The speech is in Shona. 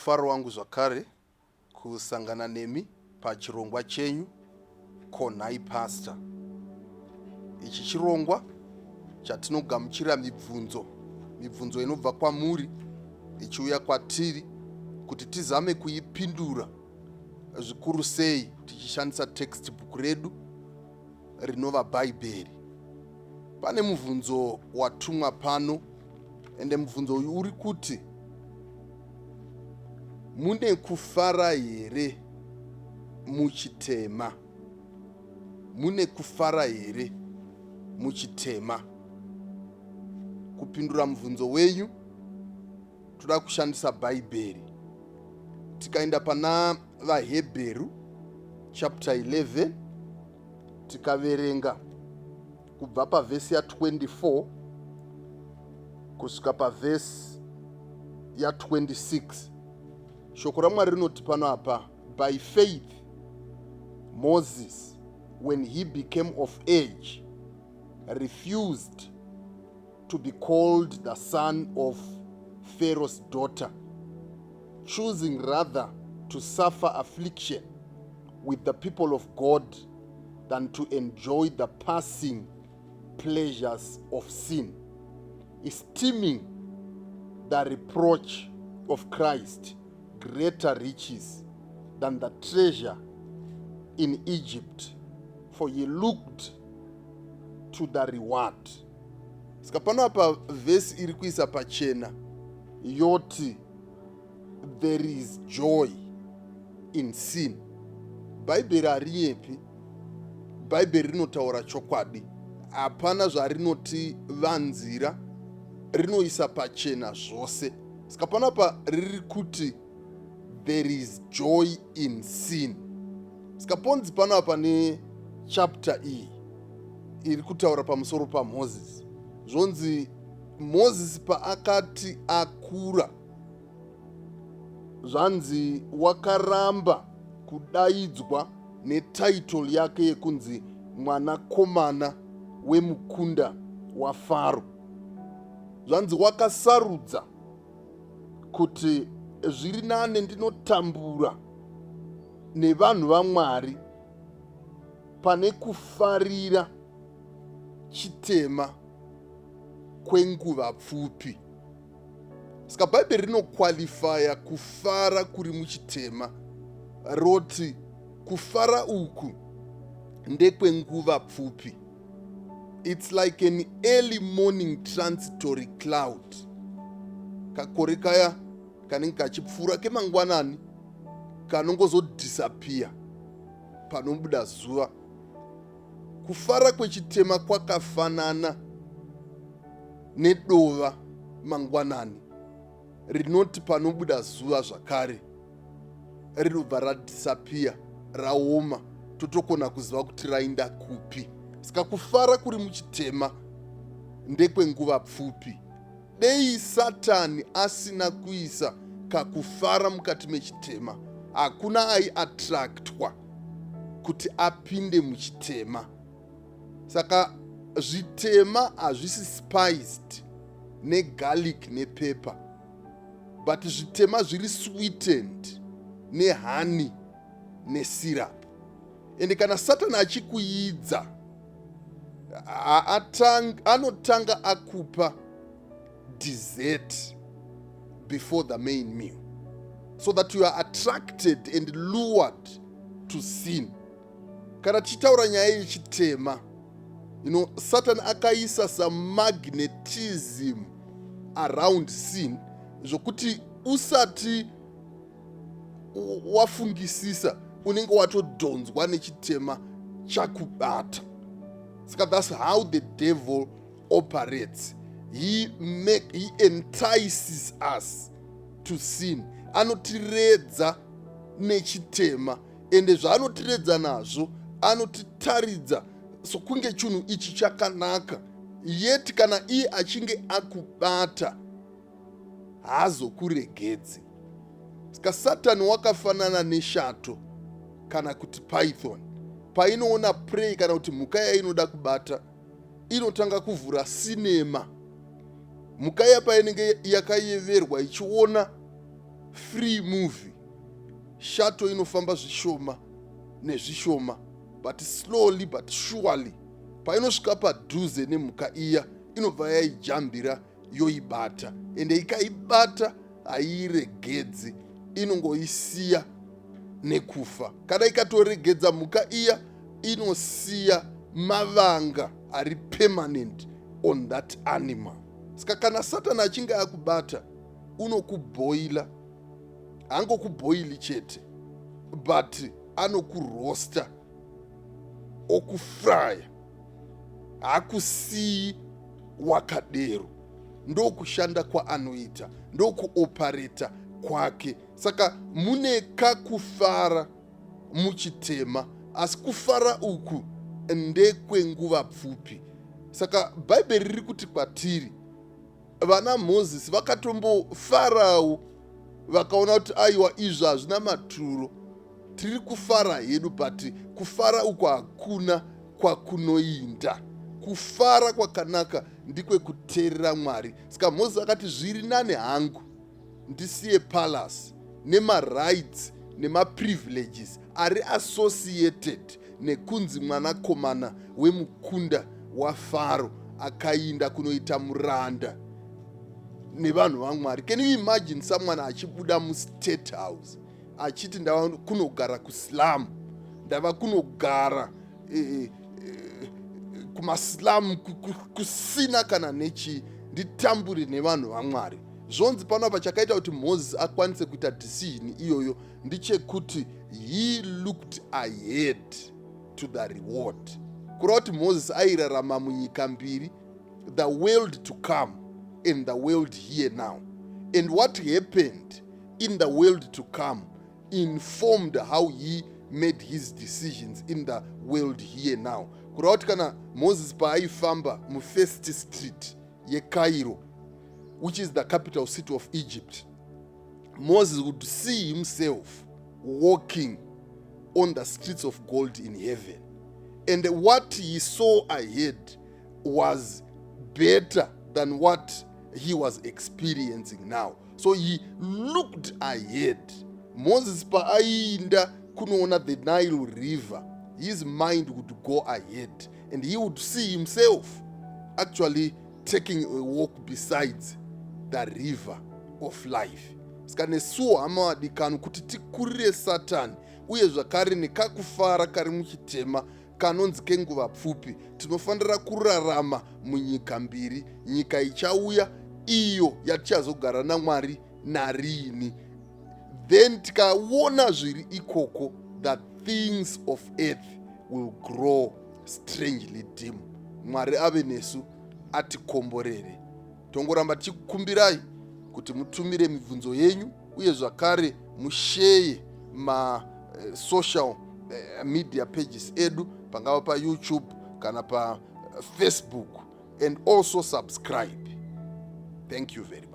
Mufaro wangu zvakare kusangana nemi pachirongwa chenyu Ko Nhai Pastor. Ichi chirongwa chatinogamuchira mibvunzo, mibvunzo inobva kwamuri ichiuya kwatiri kuti tizame kuipindura zvikuru sei tichishandisa textbook redu rinova Bhaibheri. Pane mubvunzo watumwa pano ende mubvunzo uyu uri kuti mune kufara here muchitema? Mune kufara here muchitema? Kupindura mubvunzo wenyu toda kushandisa Bhaibheri. Tikaenda pana VaHebheru chapter 11 tikaverenga kubva pavhesi ya24 kusvika pavhesi ya26, shoko raMwari rinoti pano apa, "By faith Moses, when he became of age, refused to be called the son of Pharaoh's daughter, choosing rather to suffer affliction with the people of God than to enjoy the passing pleasures of sin, esteeming the reproach of Christ greater riches than the treasure in Egypt, for he looked to the reward." Saka pano apa vhesi iri kuisa pachena yoti there is joy in sin. Bhaibheri harinyepi, Bhaibheri rinotaura chokwadi, hapana zvarinotivanzira, rinoisa pachena zvose. Saka panapa riri kuti there is joy in sin. Saka ponzi panapa nechapter iyi iri kutaura pamusoro paMozisi, zvonzi Mozisi paakati akura, zvanzi wakaramba kudaidzwa netitle yake yekunzi mwanakomana wemukunda waFaro. Zvanzi wakasarudza kuti zviri nane ndinotambura nevanhu vaMwari pane kufarira chitema kwenguva pfupi. Saka Bhaibheri rinoqualifya kufara kuri muchitema, roti kufara uku ndekwenguva pfupi. It's like an early morning transitory cloud, kakore kaya kanenge kachipfuura kemangwanani kanongozodisappear panobuda zuva. Kufara kwechitema kwakafanana nedova mangwanani rinoti panobuda zuva zvakare rinobva radisappear, raoma, totokona kuziva kuti rainda kupi. Saka kufara kuri muchitema ndekwenguva pfupi. Dei Satani asina kuisa kakufara mukati mechitema, hakuna aiattractwa kuti apinde muchitema. Saka zvitema hazvisi spiced negarlic nepepper, but zvitema zviri sweetened nehoney nesyrup. Ende kana Satani achikuidza, anotanga akupa dessert before the main meal so that you are attracted and lured to sin. Kana tichitaura nyaya yechitema, Satan akaisa some magnetism around sin zvokuti usati wafungisisa unenge watodhonzwa nechitema chakubata. Saka that's how the devil operates. He entices us to sin. Anotiredza nechitema, ende zvaanotiredza nazvo, anotitaridza sokunge chinhu ichi chakanaka, yet kana iye achinge akubata haazokuregedzi. Saka Satani wakafanana neshato kana kuti python. Painoona prey kana kuti mhuka yainoda kubata, inotanga kuvhura sinema. Mhuka iya painenge yakayeverwa ichiona Free movie. Shato inofamba zvishoma nezvishoma, but slowly but surely, painosvika padhuze nemhuka iya, inobva yaijambira, yoibata. Ende ikaibata, haiiregedzi, inongoisiya nekufa. Kana ikatoregedza mhuka iya, inosiya mavanga ari permanent on that animal. Saka kana Satani achinge akubata, unokubhoila. Haangokubhoili chete, but anokurosta, okufraya, haakusiyi wakadero. Ndokushanda kwaanoita, ndokuopareta kwake. Saka mune kakufara muchitema, asi kufara uku ndekwenguva pfupi. Saka Bhaibheri riri kuti kwatiri, vana Mozisi vakatombofarawo, vakaona kuti aiwa, izvi hazvina maturo, tiri kufara hedu, but kufara uku hakuna kwakunoinda. Kufara kwakanaka ndikwekuteerera Mwari. Saka Mozisi akati, "Zviri nani hangu ndisiye palace nemarights nemaprivileges ari associated nekunzi mwanakomana wemukunda waFaro," akainda kunoita muranda nevanhu vaMwari. Can you imagine someone achibuda mustate house achiti, "Ndava kunogara kuslum, ndava kunogara kumaslum kusina kana nechii, nditambure nevanhu vaMwari?" Zvonzi panapa, chakaita kuti Moses akwanise kuita decision iyoyo ndechekuti he looked ahead to the reward. Kureva kuti Moses airarama munyika mbiri, the world to come and the world here now. And what happened in the world to come informed how he made his decisions in the world here now. Kureva kuti kana Moses paaifamba mufirst street yeCairo, which is the capital city of Egypt, Moses would see himself walking on the streets of gold in heaven, and what he saw ahead was better than what he was experiencing now. So he looked ahead. Moses paaiinda kunoona the Nile River, his mind would go ahead and he would see himself actually taking a walk besides the river of life. Saka nesuwo, hama vadikani, kuti tikurire Satani uye zvakare nekakufara kari muchitema kanonzi kenguva pfupi, tinofanira kurarama munyika mbiri: nyika ichauya, iyo yatichazogara naMwari narini. Then tikaona zviri ikoko, the things of earth will grow strangely dim. Mwari ave nesu, atikomborere. Tongoramba tichikumbirai kuti mutumire mibvunzo yenyu, uye zvakare musheye masocial media pages edu, pangava paYouTube kana paFacebook, and also subscribe. Thank you very much.